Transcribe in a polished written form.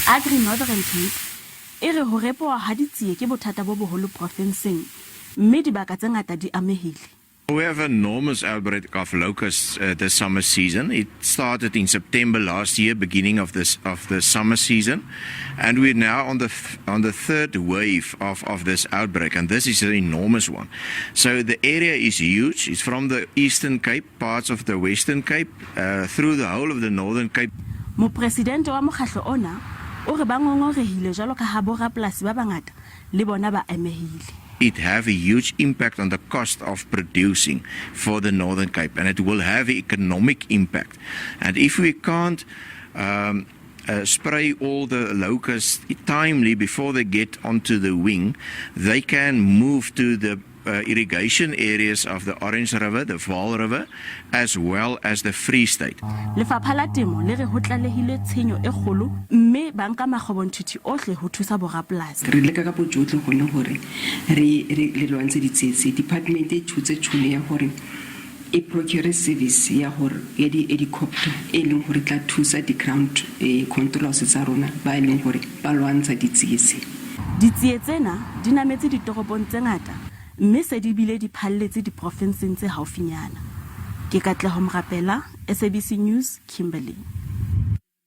Agri Northern Cape e re ho repoha ha ditsie ke bothata bo boholo profenseng mme dibaka tse ngata di amehile. We have enormous outbreak of locusts this summer season. It started in September last year, beginning of this of the summer season, and we're now on the third wave of this outbreak, and this is an enormous one. So the area is huge. It's from the Eastern Cape, parts of the Western Cape, through the whole of the Northern Cape. Mopresidente wa mokgahlo ona o re ba ngongorehile jwalo ka ha borapolasi ba bangata le bona ba amehile. It have a huge impact on the cost of producing for the Northern Cape, and it will have economic impact. And if we can't spray all the locusts timely before they get onto the wing, they can move to the irrigation areas of the Orange River, the Vaal River, as well as the Free State. Lefapha la Temo le re ho tlalehilwe tshenyo e kgolo mme ba nka makgobonthithi ohle ho thusa borapolasi. Re leka ka bojotlhe gone gore re re lwantshe ditsietsi. Department e tshotse tšhono ya gore e procure service ya gore ya di-helicopter e leng gore tla thusa di-ground controllers tsa rona ba e leng gore ba lwantsha ditsietsi. Ditsie tsena di nametse ditoropong tse ngata mme se di bile di phalletse diprofenseng tse haufinyana. Ke Katleho Morapela, SABC News, Kimberley.